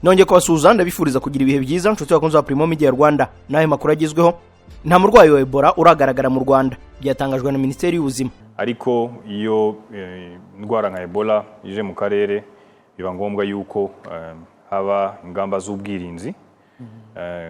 Nongeye kubasuhuza, ndabifuriza kugira ibihe byiza, nshuti bakunze wa Primo Media Rwanda. N'ayo makuru agezweho: nta murwayi wa Ebola uragaragara mu Rwanda, byatangajwe na Minisiteri y'Ubuzima. Ariko iyo indwara nka Ebola ije mu karere, biba ngombwa yuko haba ingamba z'ubwirinzi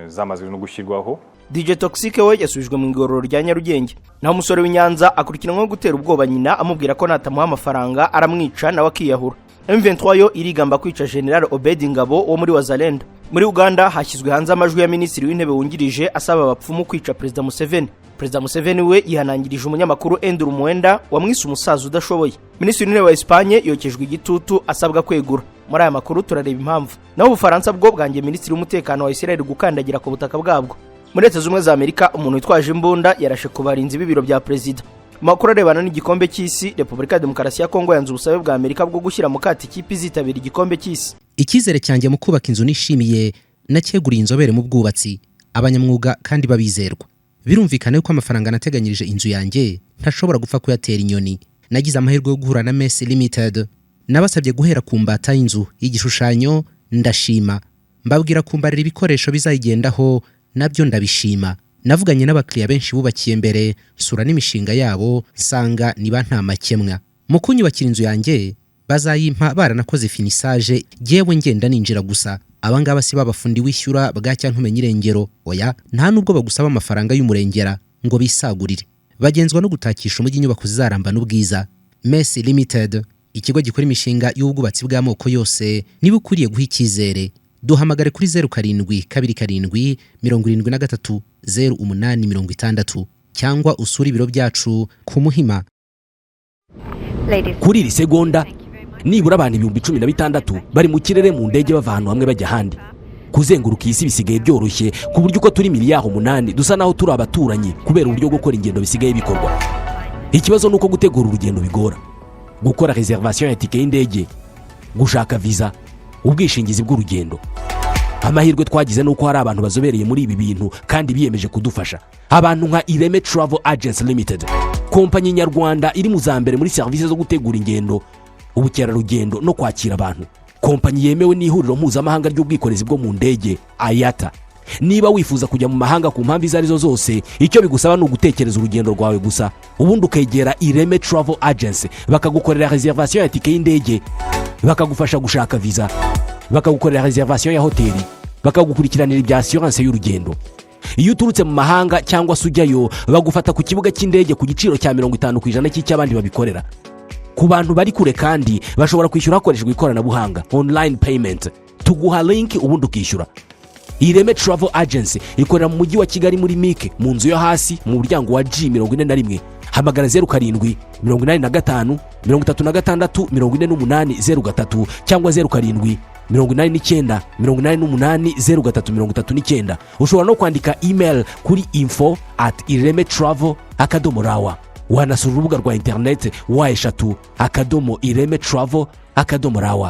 zamaze no gushyirwaho. DJ Toxxyk we yasubijwe mu igororero rya Nyarugenge. Naho umusore w'i Nyanza akurikiranweho gutera ubwoba nyina, amubwira ko natamuha amafaranga aramwica nawe akiyahura. M23 yo irigamba kwica General Obed Ngabo wo muri Wazalendo. Muri Uganda hashyizwe hanze amajwi ya Minisitiri w'Intebe wungirije asaba abapfumu kwica Perezida Museveni. Perezida Museveni we yihanangirije umunyamakuru Andrew Mwenda wamwise umusaza udashoboye. Minisitiri w'Intebe wa Espagne yokejwe igitutu, asabwa kwegura. Muri aya makuru turareba impamvu. Naho Ubufaransa bwo bwangiye Minisitiri w'Umutekano wa Israel gukandagira ku butaka bwabwo. Muri Leta Zunze Ubumwe za Amerika, umuntu witwaje imbunda yarashe ku barinzi b'ibiro bya perezida. Mu makuru arebana n'igikombe cy'isi, Repubulika ya Demokarasi ya Kongo yanze ubusabe bwa Amerika bwo gushyira mu kato ikipe izitabira igikombe cy'isi. Icyizere cyanjye mu kubaka inzu nishimiye nacyeguriye inzobere mu bwubatsi, abanyamwuga kandi babizerwa. Birumvikana yuko amafaranga nateganyirije inzu yanjye ntashobora gupfa kuyatera inyoni. Nagize amahirwe yo guhura na Mesi Limited. Nabasabye guhera ku mbata y'inzu y'igishushanyo, ndashima. Mbabwira kumbarira ibikoresho bizayigendaho, nabyo ndabishima. Navuganye n'abakiriya benshi bubakiye mbere, nsura n'imishinga yabo, nsanga niba nta makemwa. Mu kunyubakira inzu yanjye bazayimpa baranakoze finissage, yewe ngenda ninjira gusa. Abangaba si babafundi wishyura bwacya ntumenye irengero. Oya, nta nubwo bagusaba amafaranga y'umurengera ngo bisagurire. Bagenzwa no gutakisha umujyi inyubako zizaramba n'ubwiza. Mesi Limited, ikigo gikora imishinga y'ubwubatsi bw'amoko yose, niba ukwiriye guha icyizere. Duhamagare kuri 0727730860 cyangwa usure ibiro byacu ku Muhima. Kuri iri segonda, nibura abantu 16,000 bari mu kirere mu ndege, bava ahantu hamwe bajya ahandi. Kuzenguruka iyi si bisigaye byoroshye, ku buryo uko turi miliyari 8 dusa naho turi abaturanyi, kubera uburyo gukora ingendo bisigaye bikorwa. Ikibazo ni uko gutegura urugendo bigora: gukora réservation ya tike y'indege, gushaka viza, ubwishingizi bw'urugendo. Amahirwe twagize ni uko hari abantu bazobereye muri ibi bintu kandi biyemeje kudufasha, abantu nka Ireme Travel Agency Limited, kompanyi nyarwanda iri mu za mbere muri serivisi zo gutegura ingendo, ubukerarugendo no kwakira abantu, kompanyi yemewe n'Ihuriro Mpuzamahanga ry'Ubwikorezi bwo mu Ndege, IATA. Niba wifuza kujya mu mahanga ku mpamvu izo arizo zose, icyo bigusaba ni ugutekereza urugendo rwawe gusa, ubundi ukegera Ireme Travel Agency, bakagukorera réservation ya tike y'indege, bakagufasha gushaka viza, bakagukorera réservation ya hoteli, bakagukurikiranira ibya assurance y'urugendo. Iyo uturutse mu mahanga cyangwa se ujyayo, bagufata ku kibuga cy'indege ku giciro cya 50% cy'icy'abandi babikorera. Ku bantu bari kure kandi, bashobora kwishyura hakoreshejwe ikoranabuhanga, online payment. Tuguha link ubundi ukishyura. Ireme Travel Agency ikorera mu Mujyi wa Kigali, muri MIC, mu nzu yo hasi, mu muryango wa G41. Hamagara 0785364803 cyangwa 0789880339. Ushobora no kwandika email kuri info@iremetravel.rw. Wanasura urubuga rwa interineti www.iremetravel.rw.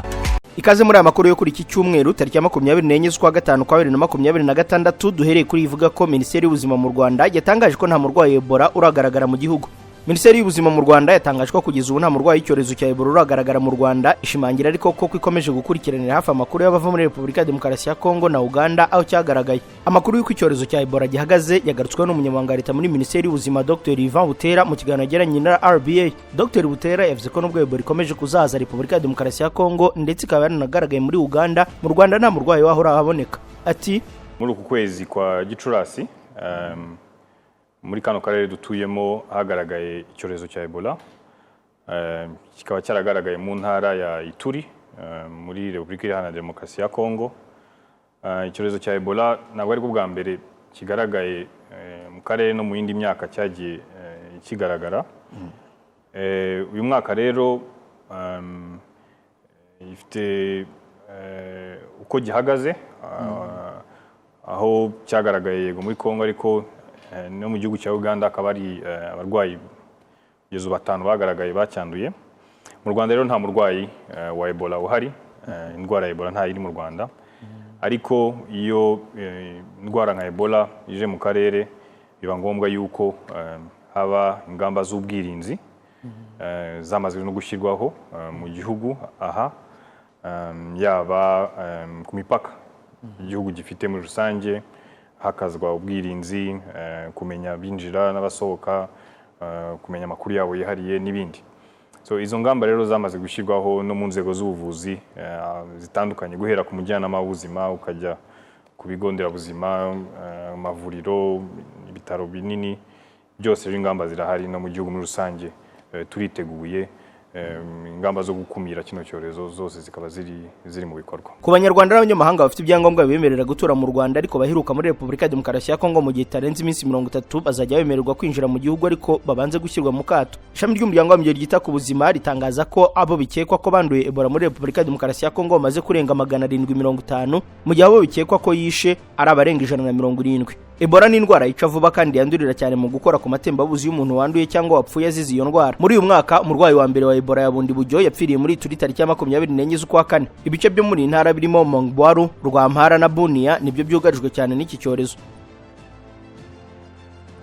Ikaze muri aya makuru yo kuri iki cyumweru, tariki ya 24 z'ukwa gatanu kwa 2026. Duhereye kuri ivuga ko Minisiteri y'Ubuzima mu Rwanda yatangaje ko nta murwayi wa Ebola uragaragara mu gihugu. Minisiteri y'Ubuzima mu Rwanda yatangaje ko kugeza ubu nta murwayi w'icyorezo cya Ebola uragaragara mu Rwanda. Ishimangira ariko ko ikomeje gukurikiranira hafi amakuru y'abava muri Repubulika ya Demokarasi ya Kongo na Uganda aho cyagaragaye. Amakuru y'uko icyorezo cya Ebola gihagaze yagarutsweho n'umunyamabanga wa leta muri Minisiteri y'Ubuzima, Dr Ivan Butera, mu kiganiro yagiranye na RBA. Dr Butera yavuze ko nubwo Ebola ikomeje kuzahaza Repubulika ya Demokarasi ya Kongo, ndetse ikaba yaranagaragaye muri Uganda, mu Rwanda nta murwayi waho urahaboneka. Ati: Muri uku kwezi kwa Gicurasi, muri kano karere dutuyemo hagaragaye icyorezo cya Ebola, kikaba cyaragaragaye mu ntara ya Ituri, muri Repubulika Iharanira Demokarasi ya Kongo. Icyorezo cya Ebola ntabwo aribwo bwa mbere kigaragaye mu karere, no mu yindi myaka cyagiye kigaragara. Uyu mwaka rero ifite uko gihagaze, aho cyagaragaye yego muri Kongo, ariko no mu gihugu cya Uganda akaba ari abarwayi kugeza ubu batanu bagaragaye bacyanduye. Mu Rwanda rero nta murwayi wa Ebola uhari. Indwara ya Ebola ntayo iri mu Rwanda. Ariko iyo indwara nka Ebola ije mu karere, biba ngombwa yuko haba ingamba z'ubwirinzi zamaze no gushyirwaho mu gihugu aha. yaba ku mipaka igihugu gifite muri rusange, hakazwa ubwirinzi, kumenya abinjira n'abasohoka, kumenya amakuru yabo yihariye n'ibindi. So izo ngamba rero zamaze gushyirwaho no mu nzego z'ubuvuzi zitandukanye, guhera ku mujyanama w'ubuzima ukajya ku bigo nderabuzima, amavuriro, ibitaro binini, byose rero ingamba zirahari. No mu gihugu muri rusange turiteguye, ingamba zo gukumira kino cyorezo zose zikaba ziri mu bikorwa. Ku Banyarwanda n'abanyamahanga bafite ibyangombwa bibemerera gutura mu Rwanda ariko baheruka muri Repubulika ya Demokarasi ya Kongo mu gihe itarenze iminsi 30, bazajya bemererwa kwinjira mu gihugu ariko babanze gushyirwa mu kato. Ishami ry'Umuryango w'Abibumbye ryita ku buzima ritangaza ko abo bikekwa ko banduye Ebola muri Repubulika ya Demokarasi ya Kongo bamaze kurenga 750, mu gihe abo bikekwa ko yishe ari abarenga 170. Ebola ni indwara yica vuba kandi yandurira cyane mu gukora ku matembabuzi y'umuntu wanduye cyangwa wapfuye azize iyo ndwara. Muri uyu mwaka, umurwayi wa mbere wa Ebola ya Bundibugyo yapfiriye muri Ituri tariki ya 24 z'ukwa kane. Ibice byo muri iyi ntara birimo Mongbwalu, Rwampara na Bunia nibyo byugarijwe cyane n'iki cyorezo.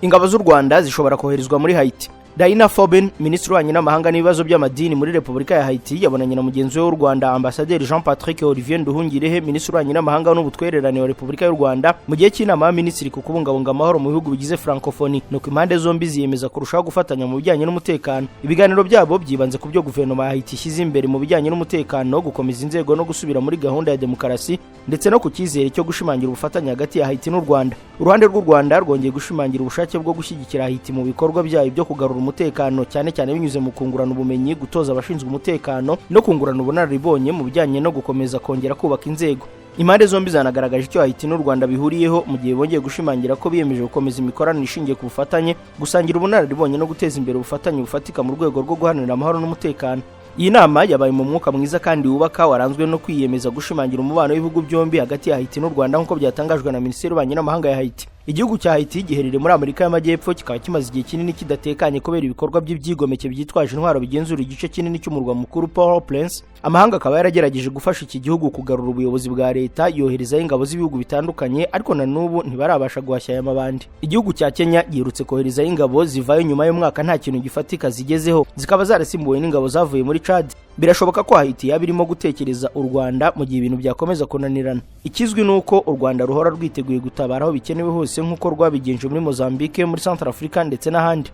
Ingabo z'u Rwanda zishobora koherezwa muri Haiti. Raina Foben, Minisitiri w'Ububanyi n'Amahanga n'ibibazo by'amadini muri Repubulika ya Haiti, yabonanye na mugenzi we w'u Rwanda, Ambasaderi Jean Patrick Olivier Nduhungirehe, Minisitiri w'Ububanyi n'Amahanga n'Ubutwererane wa Repubulika y'u Rwanda, mu gihe cy'inama y'Abaminisitiri ku kubungabunga amahoro mu bihugu bigize Francophonie. Nuko impande zombi ziyemeza kurushaho gufatanya mu bijyanye n'umutekano. Ibiganiro byabo byibanze ku byo guverinoma ya Haiti ishyize imbere mu bijyanye n'umutekano, gukomeza inzego no gusubira muri gahunda ya demokarasi, ndetse no ku cyizere cyo gushimangira ubufatanye hagati ya Haiti n'u Rwanda. Uruhande rw'u Rwanda rwongeye gushimangira ubushake bwo gushyigikira Haiti mu bikorwa byayo byo kugarura umutekano, cyane cyane binyuze mu kungurana ubumenyi, gutoza abashinzwe umutekano no kungurana ubunararibonye mu bijyanye no gukomeza kongera kubaka inzego. Impande zombi zanagaragaje icyo Haiti n'u Rwanda bihuriyeho, mu gihe bongeye gushimangira ko biyemeje gukomeza imikoranire ishingiye ku bufatanye, gusangira ubunararibonye no guteza imbere ubufatanye bufatika mu rwego rwo guharanira amahoro n'umutekano. Iyi nama yabaye mu mwuka mwiza kandi wubaka, waranzwe no kwiyemeza gushimangira umubano w'ibihugu byombi hagati ya Haiti n'u Rwanda, nk'uko byatangajwe na Minisiteri y'Ububanyi n'Amahanga ya Haiti. Igihugu cya Haiti giherereye muri Amerika y'Amajyepfo, kikaba kimaze igihe kinini kidatekanye kubera ibikorwa by'ibyigomeke byitwaje intwaro bigenzura igice kinini cy'umurwa mukuru Port-au-Prince. Amahanga akaba yaragerageje gufasha iki gihugu kugarura ubuyobozi bwa leta, yoherezayo ingabo z'ibihugu bitandukanye, ariko na n'ubu ntibarabasha guhashya aya mabandi. Igihugu cya Kenya giherutse koherezayo ingabo, zivayo nyuma y'umwaka nta kintu gifatika zigezeho, zikaba zarasimbuwe n'ingabo zavuye muri Chad. Birashoboka ko Haiti yaba irimo gutekereza u Rwanda mu gihe ibintu byakomeza kunanirana. Ikizwi ni uko u Rwanda ruhora rwiteguye gutabara aho bikenewe hose, nk'uko rwabigenje muri Mozambique, muri Centrafrica ndetse n'ahandi.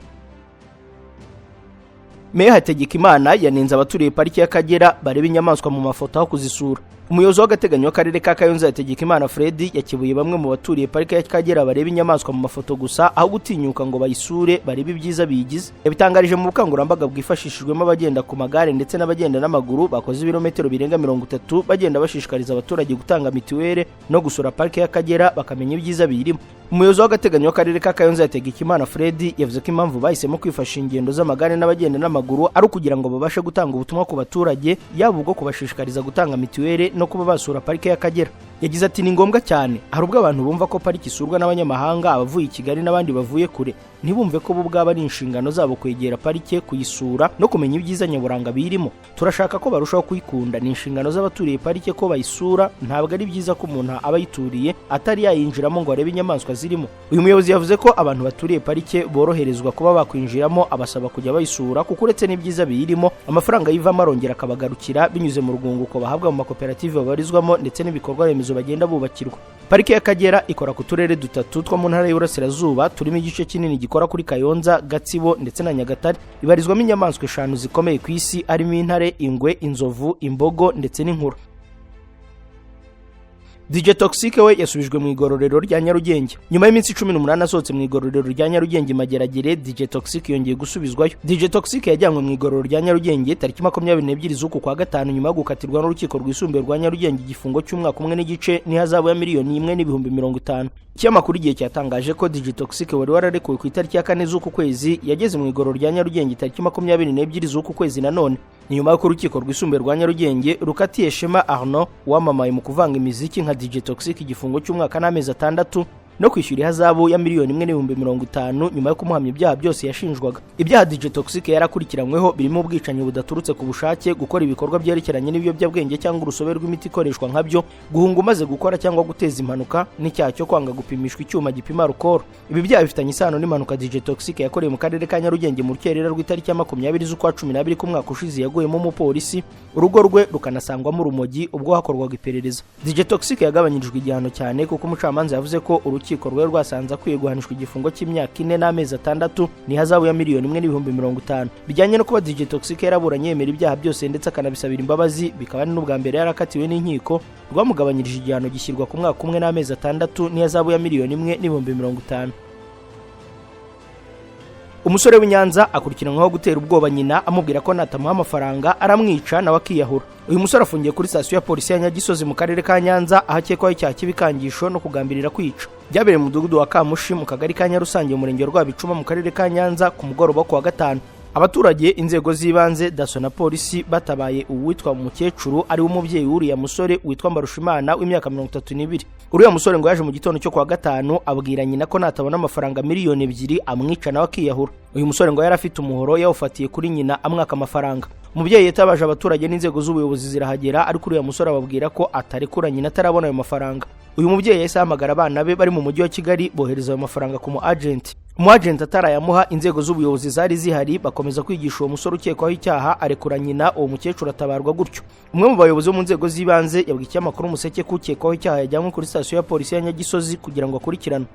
Meya Hategekimana yanenze abaturiye Pariki y'Akagera bareba inyamaswa mu mafoto aho kuzisura. Umuyobozi w'agateganyo w'akarere ka Kayonza, Hategekimana Fred, yakebuye bamwe mu baturiye Pariki y'Akagera bareba inyamaswa mu mafoto gusa aho gutinyuka ngo bayisure barebe ibyiza biyigize. Yabitangarije mu bukangurambaga bwifashishijwemo abagenda ku magare ndetse n'abagenda n'amaguru bakoze ibirometero birenga 30, bagenda bashishikariza abaturage gutanga mituweli no gusura Pariki y'Akagera bakamenya ibyiza biyirimo. Umuyobozi w'agateganyo w'akarere ka Kayonza, Hategekimana Fred, yavuze ko impamvu bahisemo kwifashisha ingendo z'amagare n'abagenda n'amaguru ari ukugira ngo babashe gutanga ubutumwa ku baturage, yaba ubwo kubashishikariza gutanga mituweli no kuba basura Parike y'Akagera. Yagize ati: "Ni ngombwa cyane. Hari ubwo abantu bumva ko pariki isurwa n'abanyamahanga, abavuye i Kigali n'abandi bavuye kure, ntibumve ko bo ubwabo ari inshingano zabo kwegera parike, kuyisura no kumenya ibyiza nyaburanga birimo. Turashaka ko barushaho kuyikunda. Ni inshingano z'abaturiye parike ko bayisura. Ntabwo ari byiza ko umuntu aba ayituriye atari yayinjiramo ngo arebe inyamaswa zirimo." Uyu muyobozi yavuze ko abantu baturiye parike boroherezwa kuba bakwinjiramo, abasaba kujya bayisura kuko uretse n'ibyiza biyirimo, amafaranga yivamo arongera akabagarukira binyuze mu rwunguko bahabwa mu makoperative babarizwamo ndetse n'ibikorwa remezo bagenda bubakirwa. Parike y'Akagera ikora ku turere dutatu two mu Ntara y'Iburasirazuba, turimo igice kinini gikora kuri Kayonza, Gatsibo ndetse na Nyagatare. Ibarizwamo inyamaswa eshanu zikomeye ku isi, harimo intare, ingwe, inzovu, imbogo ndetse n'inkura. DJ Toxxyk we yasubijwe mu igororero rya Nyarugenge nyuma y'iminsi 18 asohotse mu igororero rya Nyarugenge Mageragere. DJ Toxxyk yongeye gusubizwayo. DJ Toxxyk yajyanywe mu igororero rya Nyarugenge tariki 22 z'uku kwa gatanu, nyuma yo gukatirwa n'Urukiko Rwisumbuye rwa Nyarugenge igifungo cy'umwaka umwe n'igice n'ihazabu ya 1,050,000. Ikinyamakuru Igihe cyatangaje ko DJ Toxxyk wari wararekuwe ku itariki ya 4 z'uku kwezi yageze mu igororero rya Nyarugenge tariki 22 z'uku kwezi nanone. Ni nyuma y'uko Urukiko Rwisumbuye rwa Nyarugenge rukatiye Shema Arnaud, wamamaye mu kuvanga imiziki nka DJ Toxxyk, igifungo cy'umwaka n'amezi 6. no kwishyura ihazabu ya 1,050,000 nyuma yo kumuhamya ibyaha byose yashinjwaga. Ibyaha DJ Toxxyk yarakurikiranyweho birimo ubwicanyi budaturutse ku bushake, gukora ibikorwa byerekeranye n'ibiyobyabwenge cyangwa urusobe rw'imiti ikoreshwa nkabyo, guhunga umaze gukora cyangwa guteza impanuka, n'icyaha cyo kwanga gupimishwa icyuma gipima alcool. Ibi byaha bifitanye isano n'impanuka DJ Toxxyk yakoreye mu karere ka Nyarugenge mu rukerera rw'itariki ya 20 z'ukwa 12 k'umwaka ushize, yaguyemo umupolisi, urugo rwe rukanasangwamo urumogi ubwo hakorwaga iperereza. DJ Toxxyk yagabanyirijwe igihano cyane kuko umucamanza yavuze ko urukiko rwari rwasanze akwiye guhanishwa igifungo cy'imyaka 4 n'amezi 6 n'ihazabu ya 1,050,000. Bijyanye no kuba DJ Toxxyk yaraburanye yemera ibyaha byose ndetse akanabisabira imbabazi, bikaba ari n'ubwa mbere yarakatiwe n'inkiko, rwamugabanyirije igihano gishyirwa ku mwaka 1 n'amezi 6 n'ihazabu ya 1,050,000. Umusore w'i Nyanza akurikiranyweho gutera ubwoba nyina amubwira ko natamuha amafaranga aramwica nawe akiyahura. Uyu musore afungiye kuri sitasiyo ya polisi ya Nyagisozi mu karere ka Nyanza, aho akekwaho icyaha cy'ibikangisho no kugambirira kwica. Byabereye mu mudugudu wa Kamushi mu kagari ka Nyarusange mu murenge wa Rwabicuma mu karere ka Nyanza ku mugoroba ku wa gatanu. Abaturage, inzego z'ibanze, daso na polisi batabaye uwitwa umukecuru ari we umubyeyi w'uriya musore witwa Mbarushimana w'imyaka 32. Uriya musore ngo yaje mu gitondo cyo kuwa gatanu abwira nyina ko natabona amafaranga 2 miliyoni amwica nawe akiyahura. Uyu musore ngo yari afite umuhoro yawufatiye kuri nyina amwaka amafaranga. Umubyeyi yatabaje abaturage n'inzego z'ubuyobozi zirahagera, ariko uriya musore ababwira ko atarekura nyina atarabona ayo mafaranga. Uyu mubyeyi yahise ahamagara abana be bari mu mujyi wa Kigali, bohereza ayo mafaranga ku mu agent. Umu agent atarayamuha, inzego z'ubuyobozi zari zihari bakomeza kwigisha uwo musore ukekwaho icyaha, arekura nyina, uwo mukecuru atabarwa gutyo. Umwe mu bayobozi bo mu nzego z'ibanze yabwiye ikinyamakuru Umuseke ko ukekwaho icyaha yajyanywe kuri sitasiyo ya polisi ya Nyagisozi kugira ngo akurikiranwe.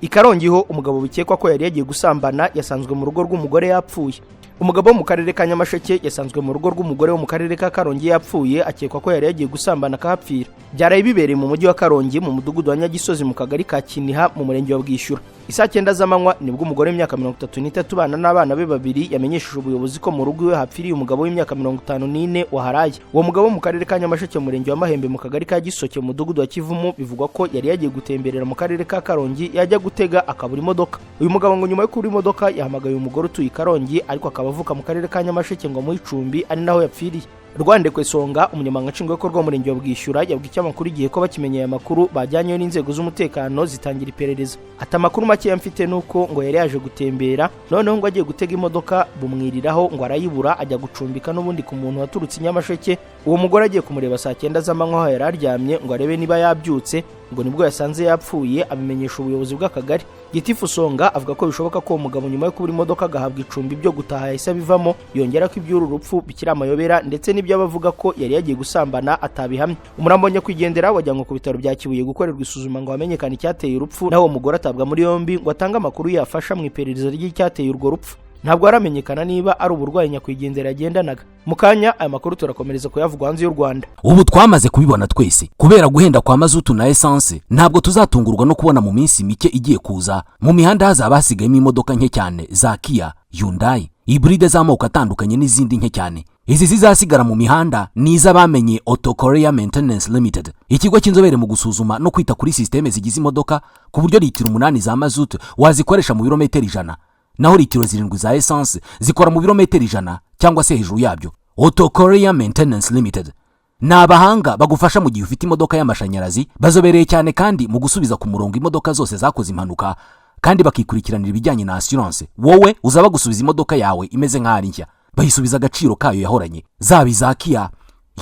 I Karongi ho umugabo bikekwa ko yari yagiye gusambana yasanzwe mu rugo rw'umugore yapfuye. Umugabo wo mu karere ka Nyamasheke yasanzwe mu rugo rw'umugore wo mu karere ka Karongi yapfuye, akekwa ko yari yagiye gusambana akahapfira. Byaraye bibereye mu mujyi wa Karongi mu mudugudu wa Nyagisozi mu kagari ka Kiniha mu murenge wa Bwishyura. Isaa 9 z'amanywa nibwo umugore w'imyaka 33 ubana n'abana be babiri yamenyesheje ubuyobozi ko mu rugo iwe hapfiriye umugabo w'imyaka 54 waharaye. Uwo mugabo wo mu karere ka Nyamasheke mu murenge wa Mahembe mu kagari ka Gisoke mu mudugudu wa Kivumu bivugwa ko yari yagiye gutemberera mu karere ka Karongi, yajya gutega akabura imodoka. Uyu mugabo ngo nyuma yo kubura imodoka yahamagaye umugore utuye i Karongi ariko akaba avuka mu karere ka Nyamasheke ngo amuhe icumbi, ari naho yapfiriye. Rwandekwe Songa, umunyamabanga nshingwabikorwa w'umurenge wa Bwishyura, yabwiye ikinyamakuru Igihe ko bakimenye aya makuru bajyanyeyo n'inzego z'umutekano zitangira iperereza. Ati: "Amakuru makeya mfite ni uko ngo yari yaje gutembera, noneho ngo agiye gutega imodoka bumwiriraho, ngo arayibura, ajya gucumbika n'ubundi ku muntu waturutse i Nyamasheke. Uwo mugore agiye kumureba saa 9 z'amanywa aho yari aryamye ngo arebe niba yabyutse, ngo nibwo yasanze yapfuye, abimenyesha ubuyobozi bw'akagari." Gitifu Songa avuga ko bishoboka ko uwo mugabo nyuma yo kubura imodoka agahabwa icumbi byo gutaha yahise abivamo. Yongera ko iby'uru rupfu bikiri amayobera, ndetse n'ibyo abavuga ko yari yagiye gusambana atabihamya. Umurambo nyakwigendera wajyanwe ku bitaro bya Kibuye gukorerwa isuzuma ngo hamenyekane icyateye urupfu, naho uwo mugore atabwa muri yombi ngo atange amakuru yafasha mu iperereza ry'icyateye urwo rupfu. Ntabwo haramenyekana niba ari uburwayi nyakwigendera yagendanaga. Mu kanya aya makuru turakomereza kuyavugwa hanze y'u Rwanda. Ubu twamaze kubibona twese kubera guhenda kwa mazutu na esanse, ntabwo tuzatungurwa no kubona mu minsi mike igiye kuza mu mihanda hazaba hasigayemo imodoka nke cyane za Kia, Hyundai, hybride z'amoko atandukanye n'izindi nke cyane. Izi zizasigara mu mihanda ni iz'abamenye Auto Korea Maintenance Limited, ikigo cy'inzobere mu gusuzuma no kwita kuri sisiteme zigize imodoka, ku buryo litiro 8 za mazutu wazikoresha mu birometero 100, naho litiro 7 za esanse zikora mu birometero 100 cyangwa se hejuru yabyo. Auto Korea Maintenance Limited ni abahanga bagufasha mu gihe ufite imodoka y'amashanyarazi. Bazobereye cyane kandi mu gusubiza ku murongo imodoka zose zakoze impanuka, kandi bakikurikiranira ibijyanye na assurance. Wowe uzaba gusubiza imodoka yawe imeze nk'aho ari nshya, bayisubiza agaciro kayo yahoranye, zaba iza Kia,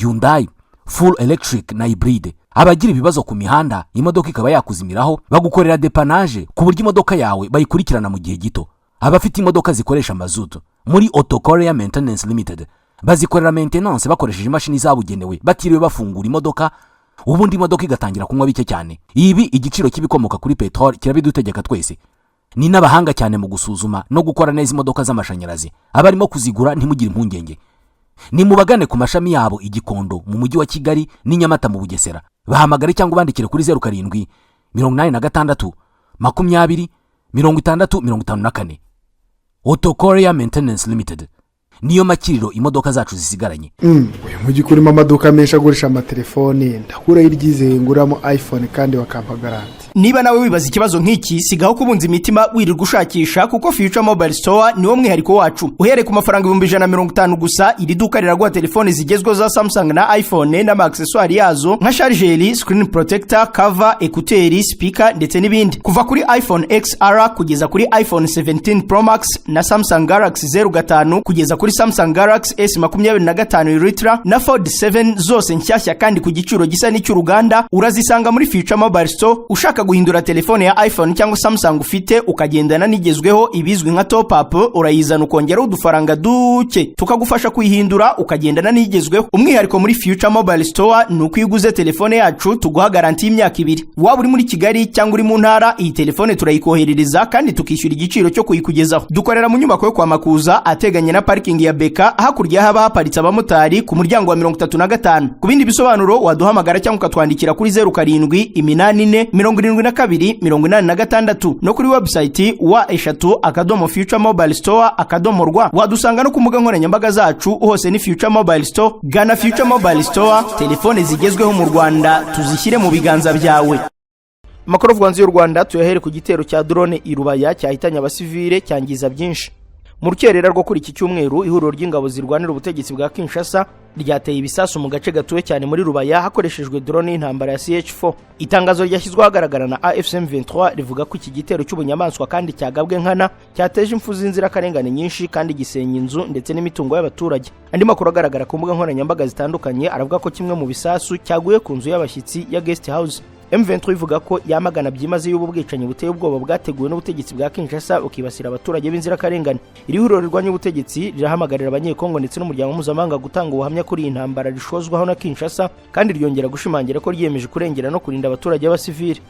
Hyundai, full electric na hybride. Abagira ibibazo ku mihanda, imodoka ikaba yakuzimiraho, bagukorera dépannage ku buryo imodoka yawe bayikurikirana mu gihe gito. Abafite imodoka zikoresha mazutu, muri Auto Korea Maintenance Limited bazikorera maintenance bakoresheje imashini zabugenewe batiriwe bafungura imodoka, ubundi imodoka igatangira kunywa bike cyane. Ibi igiciro cy'ibikomoka kuri peteroli kirabidutegeka twese. Ni n'abahanga cyane mu gusuzuma no gukora neza imodoka z'amashanyarazi. Abarimo kuzigura, ntimugire impungenge, ni mubagane ku mashami yabo i Gikondo mu mujyi wa Kigali n'i Nyamata mu Bugesera. Bahamagare cyangwa ubandikire kuri 0786 20 60 54. Auto Korea Maintenance Limited. Niyo makiriro imodoka zacu zisigaranye. Uyu mujyi urimo amaduka menshi agurisha amatelefoni, ndakuraho iryizeye nguramo iPhone kandi bakampa garanti? Niba nawe wibaza ikibazo nk'iki, sigaho kubunza imitima wirirwa ushakisha, kuko Future Mobile Store niwo mwihariko wacu. Uhereye ku mafaranga 150,000 gusa, iri duka riraguha telefoni zigezweho za Samsung na iPhone n'ama accessoires yazo nka charger, screen protector, cover, écouteurs, speaker ndetse n'ibindi, kuva kuri iPhone XR kugeza kuri iPhone 17 Pro Max na Samsung Galaxy 05 kugeza kuri Samsung Galaxy S 25 Ultra na Fold 7, zose nshyashya kandi ku giciro gisa n'icy'uruganda, urazisanga muri Future Mobile Store. Ushaka guhindura telefone ya iPhone cyangwa Samsung ufite ukagendana n'igezweho, ibizwi nka top up, urayizana ukongeraho udufaranga duke tukagufasha kuyihindura ukagendana n'igezweho. Umwihariko muri Future Mobile Store ni uko iyo uguze telefone yacu tuguha garanti y'imyaka 2. Waba uri muri Kigali cyangwa uri mu ntara, iyi telefone turayikoherereza kandi tukishyura igiciro cyo kuyikugezaho. Dukorera mu nyubako yo kwa Makuza ateganye na parikingi ya Beka, hakurya haba haparitse abamotari, ku muryango wa 35. Ku bindi bisobanuro waduhamagara cyangwa ukatwandikira kuri 0784 72 86 no kuri website www.futuremobile store.rw. Wadusanga no ku mbuga nkoranyambaga zacu, hose ni Future Mobile Store. Gana Future Mobile Store, telefone zigezweho mu Rwanda tuzishyire mu biganza byawe. Amakuru avugwa hanze y'u Rwanda tuyahere ku gitero cya drone i Rubaya cyahitanye abasivile, cyangiza byinshi. Mu rukerera rwo kuri iki cyumweru, ihuriro ry'ingabo zirwanira ubutegetsi bwa Kinshasa ryateye ibisasu mu gace gatuwe cyane muri Rubaya hakoreshejwe drone y'intambara ya CH4. Itangazo ryashyizwe ahagaragara na AFC M23 rivuga ko iki gitero cy'ubunyamaswa kandi cyagabwe nkana cyateje impfu z'inzirakarengane nyinshi kandi gisenya inzu ndetse n'imitungo y'abaturage. Andi makuru agaragara ku mbuga nkoranyambaga zitandukanye aravuga ko kimwe mu bisasu cyaguye ku nzu y'abashyitsi ya guest house. M23 ivuga ko yamagana byimazeyo ubu bwicanyi buteye ubwoba bwateguwe n'ubutegetsi bwa Kinshasa bukibasira abaturage b'inzirakarengane. Iri huriro rirwanya ubutegetsi rirahamagarira Abanyekongo ndetse n'umuryango mpuzamahanga gutanga ubuhamya kuri iyi ntambara rishozwaho na Kinshasa, kandi ryongera gushimangira ko ryiyemeje kurengera no kurinda abaturage b'abasivili.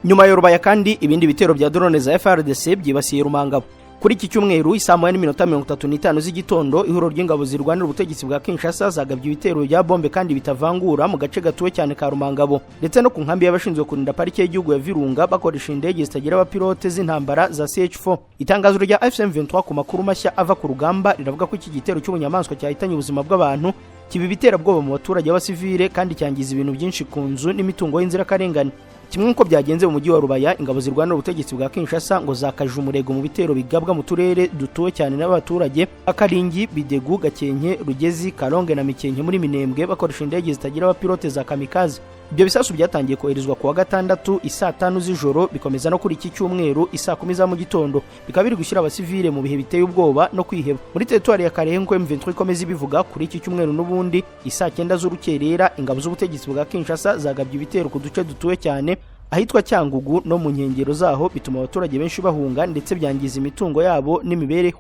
Nyuma ya Rubaya kandi, ibindi bitero bya drone za FARDC byibasiye Rumangabo. Kuri iki cyumweru isaa 1:35 z'igitondo, ihuriro ry'ingabo zirwanira ubutegetsi bwa Kinshasa zagabye ibitero bya bombe kandi bitavangura mu gace gatuwe cyane ka Rumangabo ndetse no ku nkambi y'abashinzwe kurinda parike y'igihugu ya Virunga, bakoresha indege zitagira abapilote z'intambara za CH4. Itangazo rya AFC M23 ku makuru mashya ava ku rugamba riravuga ko iki gitero cy'ubunyamaswa cyahitanye ubuzima bw'abantu, kiba ibiterabwoba mu baturage b'abasivile kandi cyangiza ibintu byinshi ku nzu n'imitungo y'inzirakarengane. Kimwe nk'uko byagenze mu mujyi wa Rubaya, ingabo zirwanira ubutegetsi bwa Kinshasa ngo zakajije umurego mu bitero bigabwa mu turere dutuwe cyane n'abaturage: Akaringi, Bidegu, Gakenke, Rugezi, Karonge na Mikenke muri Minembwe, bakoresha indege zitagira abapilote za kamikaze. Ibyo bisasu byatangiye koherezwa ku wa gatandatu isaa 5 z'ijoro, bikomeza no kuri iki cyumweru isaa 10 za mu gitondo, bikaba biri gushyira abasivile mu bihe biteye ubwoba no kwiheba. Muri teritwari ya Kalehe, nk'uko M23 ikomeza ibivuga, kuri iki cyumweru n'ubundi isaa 9 z'urukerera, ingabo z'ubutegetsi bwa Kinshasa zagabye ibitero ku duce dutuwe cyane ahitwa Cyangugu no mu nkengero zaho, bituma abaturage benshi bahunga ndetse byangiza imitungo yabo n'imibereho.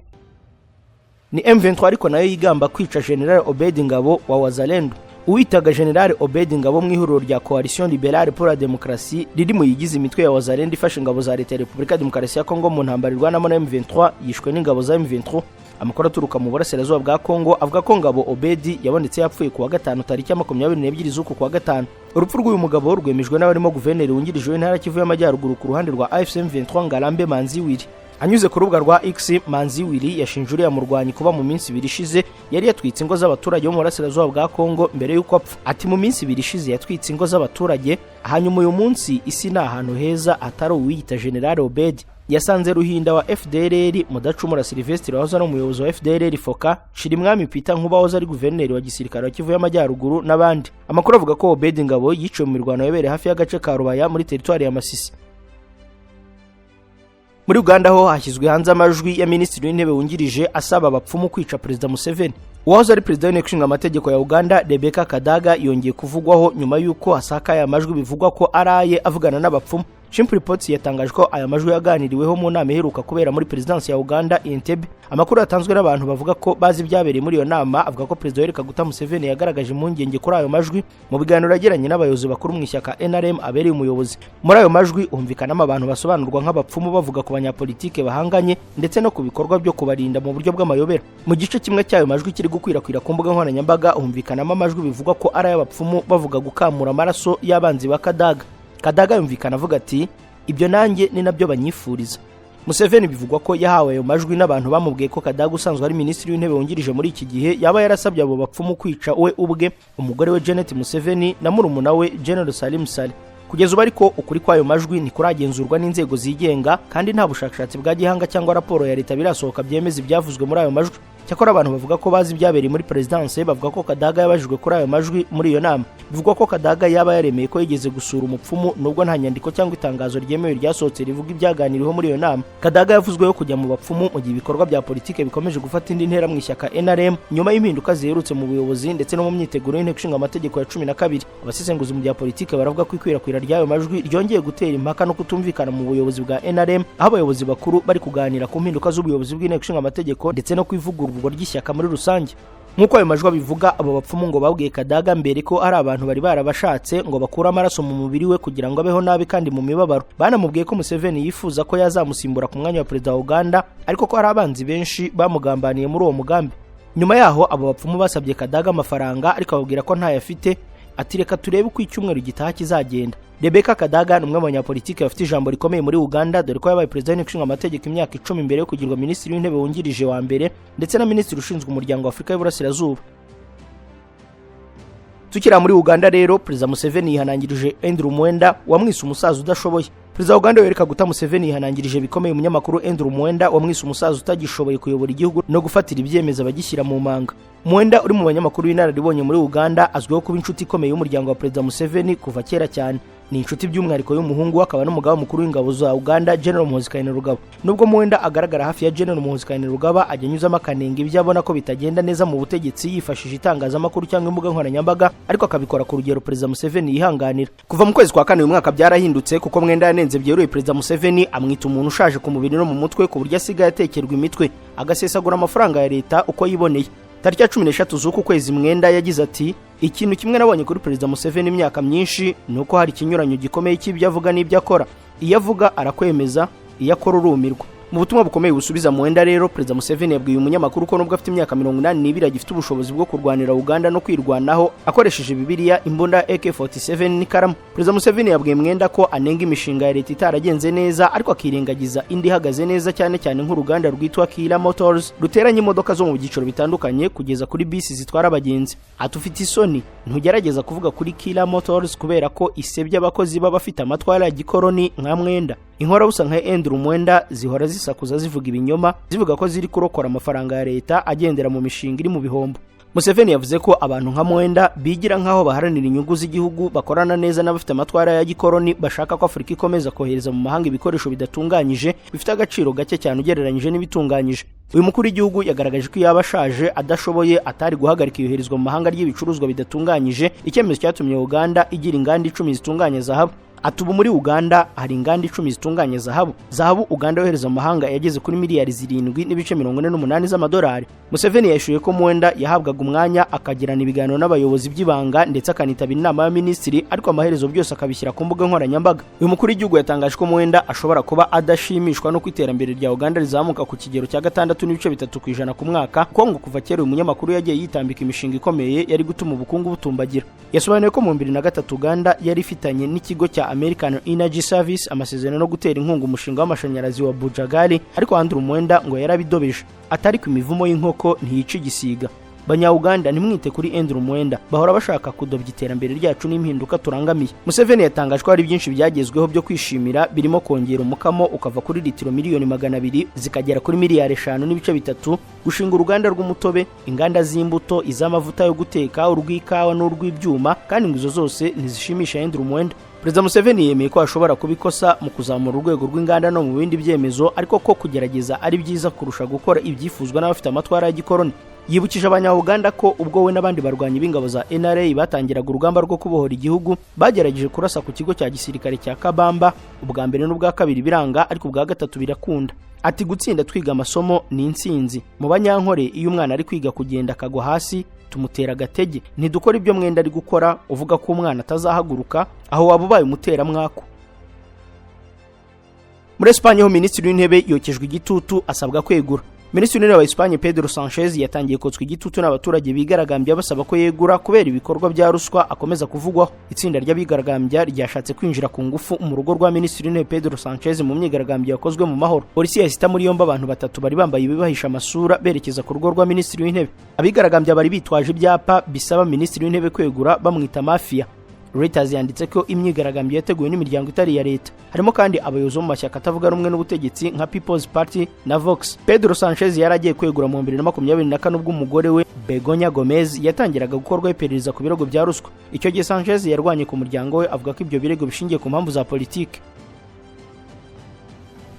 Ni M23 ariko nayo yigamba kwica General Obed Ngabo wa Wazalendo. Uwitaga General Obed Ngabo mu ihuriro rya Coalition Libérale pour la Démocratie riri mu yigize imitwe ya Wazalendo ifashe ingabo za Leta ya Repubulika Demokarasi ya Kongo mu ntambara irwanamo na M23, yishwe n'ingabo za M23. Amakuru aturuka mu burasirazuba bwa Kongo avuga ko Ngabo Obedi yabonetse yapfuye ku wa gatanu tariki ya 22 z'uku kwa gatanu. Urupfu rw'uyu mugabo rwemejwe n'abarimo guverineri wungirije w'intara Kivu y'Amajyaruguru ku ruhande rwa AFC M23, Ngarambe Manziwiri. Anyuze ku rubuga rwa X, Manziwiri yashinje uriya murwanyi kuba mu minsi 2 ishize yari yatwitse ingo z'abaturage bo mu burasirazuba bwa Kongo mbere y'uko apfa. Ati: "Mu minsi 2 ishize yatwitse ingo z'abaturage, hanyuma uyu munsi isi ni ahantu heza hatari uwiyita General Obedi." Yasanze Ruhinda wa FDLR, Mudacumura Sylvestre wahoze ari umuyobozi wa FDLR Foka, Shirimwami Peter Nkuba wahoze ari guverineri wa gisirikare wa Kivu y'Amajyaruguru n'abandi. Amakuru avuga ko Obedi Ngabo yiciwe mu mirwano yabereye hafi y'agace ka Rubaya muri teritwari ya Masisi. Muri Uganda ho hashyizwe hanze amajwi ya minisitiri w'intebe wungirije asaba abapfumu kwica Perezida Museveni. Uwahoze ari perezida w'inteko ishinga amategeko ya Uganda, Rebecca Kadaga, yongeye kuvugwaho nyuma y'uko hasakaye amajwi bivugwa ko araye avugana n'abapfumu. Chimp Reports yatangaje ko aya majwi yaganiriweho mu nama iheruka kubera muri perezidansi ya Uganda, Entebbe. Amakuru yatanzwe n'abantu bavuga ko bazi ibyabereye muri iyo nama avuga ko Perezida Yoweri Kaguta Museveni yagaragaje impungenge kuri ayo majwi mu biganiro yagiranye n'abayobozi bakuru mu ishyaka NRM abereye umuyobozi. Muri ayo majwi humvikanamo abantu basobanurwa nk'abapfumu bavuga ku banyapolitike bahanganye ndetse no ku bikorwa byo kubarinda mu buryo bw'amayobera. Mu gice kimwe cy'ayo majwi kiri gukwirakwira ku mbuga nkoranyambaga, humvikanamo amajwi bivugwa ko ari ay'abapfumu bavuga gukamura amaraso y'abanzi ba Kadaga. Kadaga yumvikana avuga ati: "Ibyo nanjye ni nabyo banyifuriza." Museveni bivugwa ko yahawe ayo majwi n'abantu bamubwiye ko Kadaga usanzwe ari minisitiri w'intebe wungirije muri iki gihe yaba yarasabye abo bapfumu kwica we ubwe, umugore we Janet Museveni na murumuna we General Salim Saleh. Kugeza ubu ariko ukuri kw'ayo majwi ntikuragenzurwa n'inzego zigenga, kandi nta bushakashatsi bwa gihanga cyangwa raporo ya leta birasohoka byemeza ibyavuzwe muri ayo majwi. Cyakora abantu bavuga ko bazi ibyabereye muri perezidanse bavuga ko Kadaga yabajijwe kuri ayo majwi muri iyo nama. Bivugwa ko Kadaga yaba yaremeye ko yigeze gusura umupfumu, nubwo nta nyandiko cyangwa itangazo ryemewe ryasohotse rivuga ibyaganiriweho muri iyo nama. Kadaga yavuzweho kujya mu bapfumu mu gihe ibikorwa bya politike bikomeje gufata indi ntera mu ishyaka NRM nyuma y'impinduka ziherutse mu buyobozi ndetse no mu myiteguro y'inteko ishinga amategeko ya 12. Abasesenguzi mu bya politike baravuga ko ikwirakwira ry'ayo majwi ryongeye gutera impaka no kutumvikana mu buyobozi bwa NRM, aho abayobozi bakuru bari kuganira ku mpinduka z'ubuyobozi bw'inteko ishinga amategeko ndetse no kwivugururwa ry'ishyaka muri rusange. Nk'uko ayo majwi abivuga, abo bapfumu ngo babwiye Kadaga mbere ko ari abantu bari barabashatse ngo bakure amaraso mu mubiri we kugira ngo abeho nabi kandi mu mibabaro. Banamubwiye ko Museveni yifuza ko yazamusimbura ku mwanya wa perezida wa Uganda, ariko ko hari abanzi benshi bamugambaniye muri uwo mugambi. Nyuma yaho abo bapfumu basabye Kadaga amafaranga, ariko ababwira ko ntayo afite, ati reka turebe uko icyumweru gitaha kizagenda. Rebecca Kadaga ni umwe mu banyapolitiki bafite ijambo rikomeye muri Uganda, dore ko yabaye perezida w'inteko ishinga amategeko imyaka 10 mbere yo kugirwa minisitiri w'intebe wungirije wa mbere ndetse na minisitiri ushinzwe umuryango wa Afurika y'Iburasirazuba. Tukiri muri Uganda rero, Perezida Museveni yihanangirije Andrew Mwenda wamwise umusaza udashoboye. Perezida wa Uganda Yoweri Kaguta Museveni yihanangirije bikomeye umunyamakuru Andrew Mwenda wamwise umusaza utagishoboye kuyobora igihugu no gufatira ibyemezo abagishyira mu manga. Mwenda uri mu banyamakuru b'inararibonye muri Uganda azwiho kuba inshuti ikomeye y'umuryango wa Perezida Museveni kuva kera cyane. Ni inshuti by'umwihariko y'umuhungu we akaba n'umugaba mukuru w'ingabo za Uganda, General Muhoozi Kainerugaba. Nubwo Mwenda agaragara hafi ya General Muhoozi Kainerugaba, ajya anyuzamo akanenga ibyo abona ko bitagenda neza mu butegetsi yifashishije itangazamakuru cyangwa imbuga nkoranyambaga, ariko akabikora ku rugero Perezida Museveni yihanganira. Kuva mu kwezi kwa kane uyu mwaka byarahindutse, kuko Mwenda yanenze byeruye Perezida Museveni, amwita umuntu ushaje ku mubiri no mu mutwe, ku buryo asigaye atekerwa imitwe agasesagura amafaranga ya leta uko yiboneye. Tariki ya 13 z'uku kwezi Mwenda yagize ati: "Ikintu kimwe nabonye kuri Perezida Museveni imyaka myinshi ni uko hari ikinyuranyo gikomeye cy'ibyo avuga n'ibyo akora. Iyo avuga arakwemeza, iyo akora urumirwa." Mu butumwa bukomeye busubiza Mwenda rero, Perezida Museveni yabwiye umunyamakuru ko nubwo afite imyaka 82 agifite ubushobozi bwo kurwanira Uganda no kwirwanaho akoresheje Bibiliya, imbunda AK47 n'ikaramu. Perezida Museveni yabwiye Mwenda ko anenga imishinga ya leta itaragenze neza, ariko akirengagiza indi ihagaze neza, cyane cyane nk'uruganda rwitwa Kiira Motors ruteranya imodoka zo mu byiciro bitandukanye kugeza kuri bisi zitwara abagenzi. Ati: "Ufite isoni, ntugerageza kuvuga kuri Kiira Motors kubera ko isebya abakozi baba bafite amatwara ya gikoroni nka Mwenda. Inkorabusa nka Andrew Mwenda zihora zisakuza zivuga ibinyoma, zivuga ko ziri kurokora amafaranga ya leta agendera mu mishinga iri mu bihombo." Museveni yavuze ko abantu nka Mwenda bigira nk'aho baharanira inyungu z'igihugu bakorana neza n'abafite amatwara ya gikoroni bashaka ko Afurika ikomeza kohereza mu mahanga ibikoresho bidatunganyije bifite agaciro gake cyane ugereranyije n'ibitunganyije. Uyu mukuru w'igihugu yagaragaje ko yaba ashaje adashoboye atari guhagarika iyoherezwa mu mahanga ry'ibicuruzwa bidatunganyije, icyemezo cyatumye Uganda igira inganda 10 zitunganya zahabu. Ati: "Ubu muri Uganda hari inganda 10 zitunganya zahabu. Zahabu Uganda yohereza mu mahanga yageze kuri miliyari 7.48 z'amadolari." Museveni yahishuye ko Mwenda yahabwaga umwanya akagirana ibiganiro n'abayobozi by'ibanga ndetse akanitabira inama y'abaminisitiri, ariko amaherezo byose akabishyira ku mbuga nkoranyambaga. Uyu mukuru w'igihugu yatangaje ko Mwenda ashobora kuba adashimishwa n'uko iterambere rya Uganda rizamuka ku kigero cya 6.3% ku mwaka, kuko ngo kuva kera uyu munyamakuru yagiye yitambika imishinga ikomeye yari gutuma ubukungu butumbagira. Yasobanuye ko mu 2003 Uganda yari ifitanye n'ikigo cya American Energy Service amasezerano no gutera inkunga umushinga w'amashanyarazi wa Bujagali, ariko Andrew Mwenda ngo yarabidobeje. Atari ku imivumo y'inkoko ntiyica igisiga. Banya-Uganda, ntimwite kuri Andrew Mwenda, bahora bashaka kudobya iterambere ryacu n'impinduka turangamiye. Museveni yatangaje ko hari byinshi byagezweho byo kwishimira, birimo kongera umukamo ukava kuri litiro miliyoni 200 zikagera kuri miliyari 5.3, gushinga uruganda rw'umutobe, inganda z'imbuto, iz'amavuta yo guteka, urw'ikawa n'urw'ibyuma, kandi ngo izo zose ntizishimisha Andrew Mwenda. Perezida Museveni yemeye ko hashobora kuba ikosa mu kuzamura urwego rw'inganda no mu bindi byemezo, ariko ko kugerageza ari byiza kurusha gukora ibyifuzwa n'abafite amatwara ya gikoroni. Yibukije Abanya-Uganda ko ubwo we n'abandi barwanyi b'ingabo za NRA batangiraga urugamba rwo kubohora igihugu, bagerageje kurasa ku kigo cya gisirikare cya Kabamba ubwa mbere n'ubwa kabiri biranga, ariko ubwa gatatu birakunda. Ati: "Gutsinda twiga amasomo ni intsinzi. Mu Banyankore, iyo umwana ari kwiga kugenda akagwa hasi, tumutera agatege. Ntidukora ibyo Mwenda ari gukora uvuga ko umwana atazahaguruka, aho waba ubaye umuteramwaku." Muri Esipanye ho, minisitiri w'intebe yokejwe igitutu asabwa kwegura. Minisitiri w'Intebe wa Espagne Pedro Sanchez yatangiye kotswa igitutu n'abaturage bigaragambya basaba ko yegura kubera ibikorwa bya ruswa akomeza kuvugwaho. Itsinda ry'abigaragambya ryashatse kwinjira ku ngufu mu rugo rwa Minisitiri w'Intebe Pedro Sanchez mu myigaragambyo yakozwe mu mahoro. Polisi yahise ita muri yombi abantu batatu bari bambaye ibibahisha amasura berekeza ku rugo rwa Minisitiri w'Intebe. Abigaragambya bari bitwaje ibyapa bisaba Minisitiri w'Intebe kwegura, bamwita mafia. Reuters yanditse ko imyigaragambyo yateguwe n'imiryango itari iya leta, harimo kandi abayobozi bo mu mashyaka atavuga rumwe n'ubutegetsi nka People's Party na Vox. Pedro Sanchez yari agiye kwegura mu 2024 ubwo umugore we Begoña Gomez yatangiraga gukorwaho iperereza ku birego bya ruswa. Icyo gihe Sanchez yarwanye ku muryango we, avuga ko ibyo birego bishingiye ku mpamvu za politiki.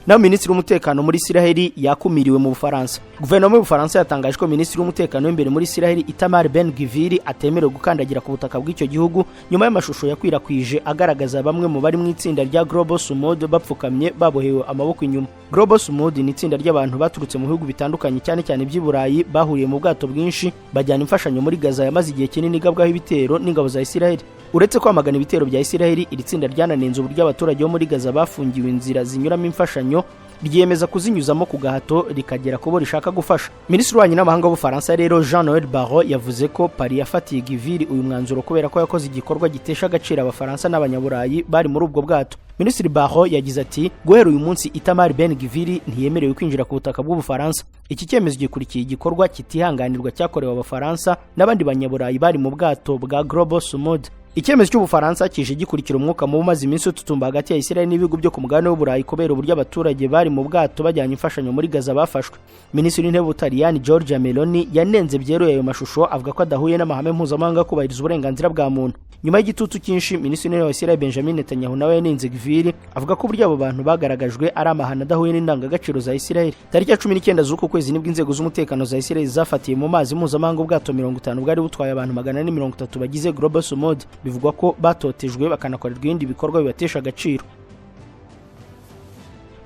Naho minisitiri w'umutekano muri Isiraheli yakumiriwe mu Bufaransa. Guverinoma y'Ubufaransa yatangaje ko minisitiri w'umutekano w'imbere muri Isiraheli Itamar Ben Gvir atemerewe gukandagira ku butaka bw'icyo gihugu nyuma y'amashusho yakwirakwije agaragaza bamwe mu bari mu itsinda rya Global Sumud bapfukamye, babohewe amaboko inyuma. Global Sumud ni itsinda ry'abantu baturutse mu bihugu bitandukanye, cyane cyane iby'i Burayi, bahuriye mu bwato bwinshi bajyana imfashanyo muri Gaza yamaze igihe kinini igabwaho ibitero n'ingabo za Isiraheli. Uretse kwamagana ibitero bya Isiraheli, iri tsinda ryananenze uburyo abaturage bo muri Gaza bafungiwe inzira zinyuramo imfashanyo, ryiyemeza kuzinyuzamo ku gahato rikagera ku bo rishaka gufasha. Minisitiri w'ububanyi n'amahanga w'Ubufaransa rero, Jean Noel Barrot, yavuze ko Paris yafatiye Gvir uyu mwanzuro kubera ko yakoze igikorwa gitesha agaciro Abafaransa n'Abanyaburayi bari muri ubwo bwato. Minisitiri Barrot yagize ati: "Guhera uyu munsi Itamar Ben Gvir ntiyemerewe kwinjira ku butaka bw'Ubufaransa. Iki cyemezo gikurikiye igikorwa kitihanganirwa cyakorewe Abafaransa n'abandi Banyaburayi bari mu bwato bwa Global Sumud." Icyemezo cy'Ubufaransa kije gikurikira umwuka mubi umaze iminsi ututumba hagati ya Israel n'ibihugu byo ku mugabane w'Uburayi kubera uburyo abaturage bari mu bwato bajyanye imfashanyo muri Gaza bafashwe. Minisitiri w'Intebe w'Ubutaliyani Giorgia Meloni yanenze byeruye ayo mashusho, avuga ko adahuye n'amahame mpuzamahanga kubahiriza uburenganzira bwa muntu. Nyuma y'igitutu cyinshi, Minisitiri w'Intebe wa Israel Benjamin Netanyahu nawe yanenze Gvir, avuga ko uburyo abo bantu bagaragajwe ari amahano adahuye n'indangagaciro za Israel. Tariki ya 19 z'uku kwezi nibwo inzego z'umutekano za Israel zafatiye mu mazi mpuzamahanga ubwato 50 bwari butwaye abantu 430 bagize Global Sumud. Bivugwa ko batotejwe bakanakorerwa ibindi bikorwa bibatesha agaciro.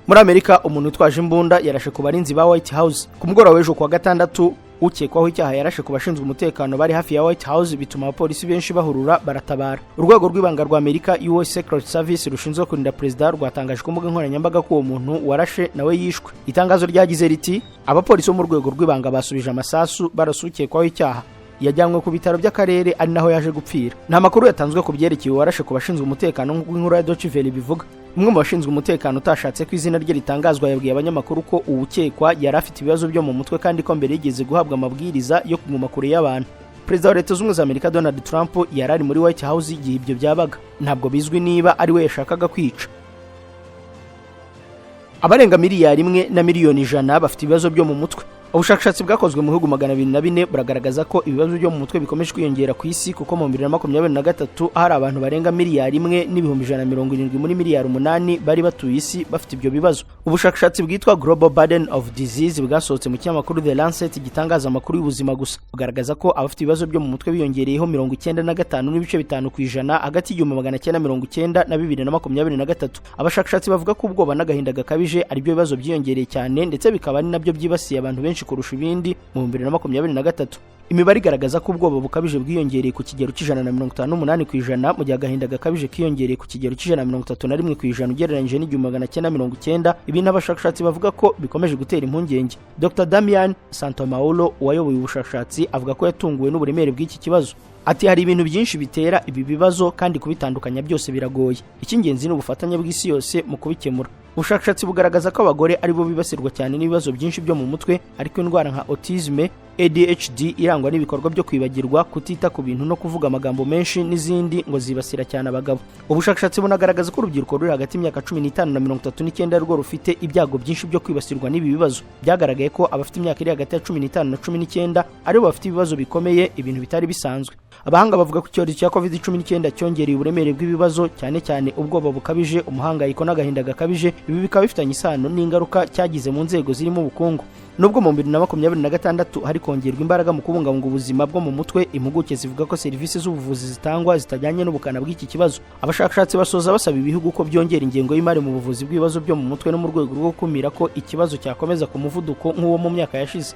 Muri Amerika, umuntu witwaje imbunda yarashe ku barinzi ba White House ku mugoroba w'ejo kuwa gatandatu. Ukekwaho icyaha yarashe ku bashinzwe umutekano bari hafi ya White House, bituma abapolisi benshi bahurura baratabara. Urwego rw'ibanga rwa Amerika, US Secret Service, rushinzwe kurinda perezida rwatangaje ku mbuga nkoranyambaga ko uwo muntu warashe nawe yishwe. Itangazo ryagize riti: "Abapolisi bo mu rwego rw'ibanga basubije amasasu barasa ukekwaho icyaha. Yajyanywe ku bitaro by'akarere ari naho yaje gupfira." Nta makuru yatanzwe ku byerekeye uwarashe ku bashinzwe umutekano, nk'uko inkuru ya Deutsche Welle bivuga. Umwe mu bashinzwe umutekano utashatse ko izina rye ritangazwa yabwiye abanyamakuru ko uwukekwa yari afite ibibazo byo mu mutwe, kandi ko mbere yigeze guhabwa amabwiriza yo kuguma kure y'abantu. Perezida wa Leta Zunze Ubumwe za Amerika Donald Trump yari ari muri White House igihe ibyo byabaga. Ntabwo bizwi niba ari we yashakaga kwica. Abarenga 1,100,000,000 bafite ibibazo byo mu mutwe. Ubushakashatsi bwakozwe mu bihugu 204 buragaragaza ko ibibazo byo mu mutwe bikomeje kwiyongera ku isi, kuko mu 2023 hari abantu barenga 1,170,000,000 muri miliyari 8 bari batuye isi bafite ibyo bibazo. Ubushakashatsi bwitwa Global Burden of Disease bwasohotse mu kinyamakuru The Lancet gitangaza amakuru y'ubuzima gusa, bugaragaza ko abafite ibibazo byo mu mutwe biyongereyeho 95.5% hagati y'1990 na 2023. Abashakashatsi bavuga ko ubwoba n'agahinda gakabije ari byo bibazo byiyongereye cyane, ndetse bikaba ari nabyo byibasiye abantu benshi kurusha ibindi mu 2023. Imibare igaragaza ko ubwoba bukabije bwiyongereye ku kigero cy'158%, mu gihe agahinda gakabije kiyongereye ku kigero cy'131% ugereranyije n'1990, ibintu abashakashatsi bavuga ko bikomeje gutera impungenge. Dr Damian Santomauro wayoboye ubushakashatsi avuga ko yatunguwe n'uburemere bw'iki kibazo. Ati: "Hari ibintu byinshi bitera ibi bibazo kandi kubitandukanya byose biragoye. Icy'ingenzi ni ubufatanye bw'isi yose mu kubikemura." Ubushakashatsi bugaragaza ko abagore aribo bibasirwa cyane n'ibibazo byinshi byo mu mutwe, ariko indwara nka autisme, ADHD irangwa n'ibikorwa byo kwibagirwa, kutita ku bintu no kuvuga amagambo menshi n'izindi ngo zibasira cyane abagabo. Ubushakashatsi bunagaragaza ko urubyiruko ruri hagati y'imyaka 15 na 39 rwo rufite ibyago byinshi byo kwibasirwa n'ibi bibazo. Byagaragaye ko abafite imyaka iri hagati ya 15 na 19 aribo bafite ibibazo bikomeye, ibintu bitari bisanzwe. Abahanga bavuga ko icyorezo cya COVID-19 cyongereye uburemere bw'ibibazo, cyane cyane ubwoba bukabije, umuhangayiko n'agahinda gakabije. Ibi bikaba bifitanye isano n'ingaruka cyagize mu nzego zirimo ubukungu. Nubwo mu 2026 hari kongerwa imbaraga mu kubungabunga ubuzima bwo mu mutwe, impuguke zivuga ko serivisi z'ubuvuzi zitangwa zitajyanye n'ubukana bw'iki kibazo. Abashakashatsi basoza basaba ibihugu ko byongera ingengo y'imari mu buvuzi bw'ibibazo byo mu mutwe no mu rwego rwo gukumira ko ikibazo cyakomeza ku muvuduko nk'uwo mu myaka yashize.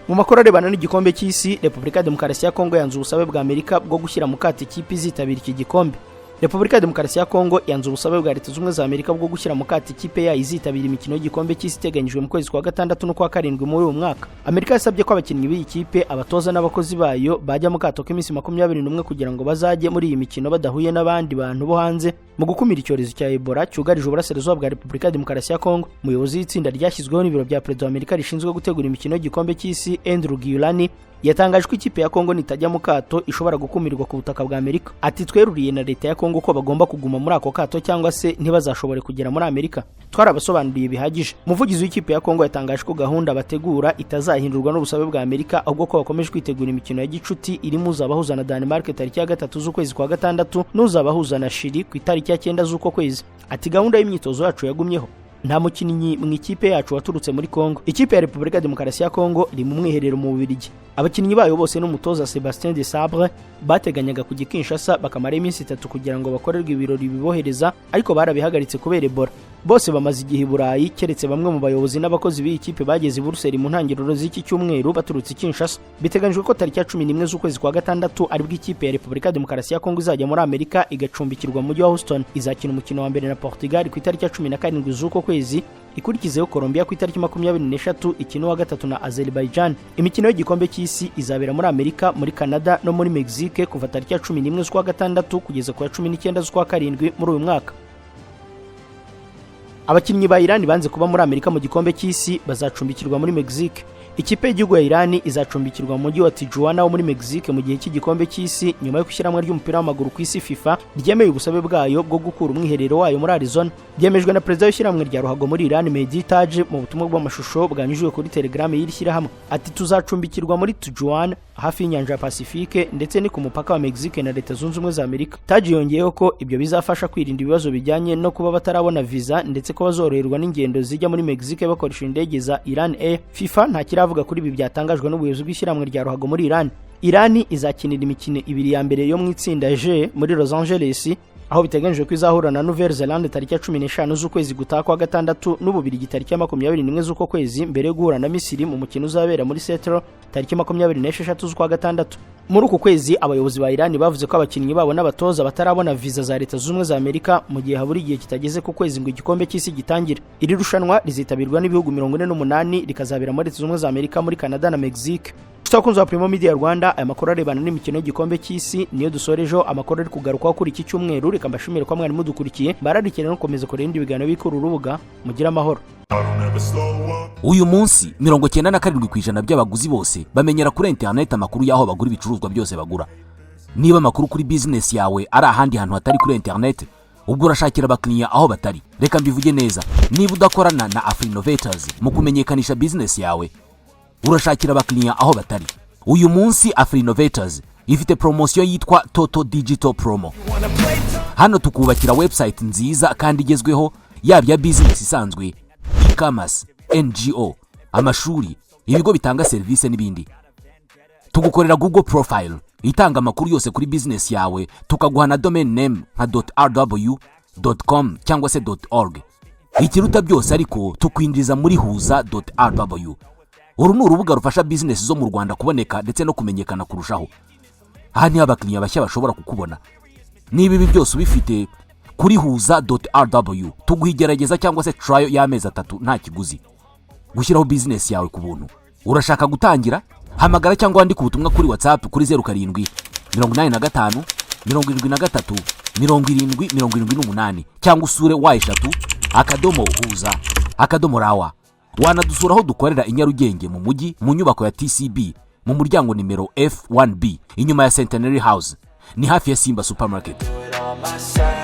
Mu makuru arebana n'igikombe cy'isi, Repubulika ya Demokarasi ya Kongo yanze ubusabe bwa Amerika bwo gushyira mu kato ikipe izitabira iki gikombe. Repubulika ya Demokarasi ya Kongo yanze ubusabe bwa Leta Zunze Ubumwe za Amerika bwo gushyira mu kato ikipe yayo izitabira imikino y'igikombe cy'isi iteganyijwe mu kwezi kwa gatandatu n'ukwa karindwi muri uyu mwaka. Amerika yasabye ko abakinnyi b'iyi kipe, abatoza n'abakozi bayo bajya mu kato k'iminsi 21 kugira ngo bazajye muri iyi mikino badahuye n'abandi bantu bo hanze, mu gukumira icyorezo cya Ebola cyugarije uburasirazuba bwa Repubulika ya Demokarasi ya Kongo. Umuyobozi w'itsinda ryashyizweho n'ibiro bya perezida wa Amerika rishinzwe gutegura imikino y'igikombe cy'isi, Andrew Gillani, yatangaje ko ikipe ya Kongo nitajya mu kato ishobora gukumirwa ku butaka bwa Amerika. Ati: "Tweruriye na leta ya Kongo ko bagomba kuguma muri ako kato cyangwa se ntibazashobore kugera muri Amerika. Twarabasobanuriye bihagije." Umuvugizi w'ikipe ya Kongo yatangaje ko gahunda bategura itazahindurwa n'ubusabe bwa Amerika, ahubwo ko bakomeje kwitegura imikino ya gicuti irimo uzabahuza na Denmark tariki ya 3 z'ukwezi kwa gatandatu n'uzabahuza na Chili ku itariki ya 9 z'uko kwezi. Ati: "Gahunda y'imyitozo yacu yagumyeho. Nta mukinnyi mu ikipe yacu waturutse muri Kongo." Ikipe ya Repubulika ya Demokarasi ya Kongo iri mu mwiherero mu Bubiligi. Abakinnyi bayo bose n'umutoza Sebastien Desabre bateganyaga kujya i Kinshasa bakamara iminsi 3 kugira ngo bakorerwe ibirori bibohereza, ariko barabihagaritse kubera Ebola. Bose bamaze igihe i Burayi, keretse bamwe mu bayobozi n'abakozi b'iyi kipe bageze i Buruseli mu ntangiriro z'iki cyumweru baturutse i Kinshasa. Biteganyijwe ko tariki ya 11 z'ukwezi kwa gatandatu aribwo ikipe ya Repubulika ya Demokarasi ya Kongo izajya muri Amerika, igacumbikirwa mu mujyi wa Houston. Izakina umukino wa mbere na Portugal ku itariki ya 17 z'uko kwezi, ikurikizeho Colombia ku itariki 23, ikino wa gatatu na Azerbaijan. Imikino y'igikombe cy'isi izabera muri Amerika, muri Canada no muri Mexique kuva tariki ya 11 z'ukwa gatandatu kugeza ku ya 19 z'ukwa karindwi muri uyu mwaka. Abakinnyi ba Iran banze kuba muri Amerika mu gikombe cy'isi bazacumbikirwa muri Mexique. Ikipe y'igihugu ya Iran izacumbikirwa mu mujyi wa Tijuana wo muri Mexique mu gihe cy'igikombe cy'isi, nyuma y'uko ishyirahamwe ry'umupira w'amaguru ku isi, FIFA, ryemeye ubusabe bwayo bwo gukura umwiherero wayo muri Arizona. Byemejwe na perezida w'ishyirahamwe rya ruhago muri Iran, Mehdi Taj, mu butumwa bw'amashusho bwanyujijwe kuri Telegram y'iri shyirahamwe. Ati: "Tuzacumbikirwa muri Tijuana, hafi y'inyanja ya Pacifique, ndetse ni ku mupaka wa Mexique na Leta Zunze Ubumwe za Amerika." Taj yongeyeho ko ibyo bizafasha kwirinda ibibazo bijyanye no kuba batarabona visa, ndetse ko bazoroherwa n'ingendo zijya muri Mexique bakoresha indege za Iran Air. FIFA nta kiravuga kuri ibi byatangajwe n'ubuyobozi bw'ishyirahamwe rya ruhago muri Iran. Iran izakinira imikino ibiri ya mbere yo mu itsinda G muri Los Angeles, aho biteganyijwe ko izahura na Nouvelle Zelande tariki ya 15 z'ukwezi gutaha kwa gatandatu n'Ububirigi tariki ya 21 z'uko kwezi, mbere yo guhura na Misiri mu mukino uzabera muri Seattle tariki 26 z'ukwa gatandatu muri uku kwezi. Abayobozi ba Iran bavuze ko abakinnyi babo n'abatoza batarabona viza za Leta Zunze Ubumwe za Amerika, mu gihe habura igihe kitageze ku kwezi ngo igikombe cy'isi gitangire. Iri rushanwa rizitabirwa n'ibihugu 48, rikazabera muri Leta Zunze Ubumwe za Amerika, muri Canada na Mexique. Abakunzi ba Primo Media Rwanda, aya makuru arebana n'imikino y'igikombe cy'isi niyo dusorejeho amakuru ari kugarukwaho kuri iki cyumweru. Reka mbashimire ko mwari mudukurikiye, mbararikire no gukomeza kureba ibindi biganiro biri kuri uru rubuga. Mugire amahoro. Uyu munsi 97% by'abaguzi bose bamenyera kuri interineti amakuru y'aho bagura ibicuruzwa byose bagura. Niba amakuru kuri bizinesi yawe ari ahandi hantu hatari kuri interineti, ubwo urashakira abakiriya aho batari. Reka mbivuge neza: niba udakorana na Afrinovators mu kumenyekanisha bizinesi yawe, urashakira abakiriya aho batari. Uyu munsi Afrinovators ifite poromosiyo yitwa Toto Digital Promo. Hano tukubakira website nziza kandi igezweho, yaba iya bizinesi isanzwe, e-commerce, NGO, amashuri, ibigo bitanga serivisi n'ibindi. Tugukorera Google profile itanga amakuru yose kuri bizinesi yawe, tukaguha na domain name nka .rw, .com cyangwa se .org. Ikiruta byose ariko, tukwinjiza muri huza .rw. Uru ni urubuga rufasha bizinesi zo mu Rwanda kuboneka ndetse no kumenyekana kurushaho. Aha niho abakiriya bashya bashobora kukubona. Niba ibi byose ubifite, kuri huza .rw tuguha igerageza cyangwa se trial y'amezi 3 nta kiguzi, gushyiraho bizinesi yawe ku buntu. Urashaka gutangira? Hamagara cyangwa wandike ubutumwa kuri WhatsApp kuri 0785 73 70 78, cyangwa usure www.huza.rw. Wanadusura aho dukorera i Nyarugenge mu mujyi, mu nyubako ya TCB, mu muryango nimero F1B, inyuma ya Centenary House, ni hafi ya Simba Supermarket. It all myself.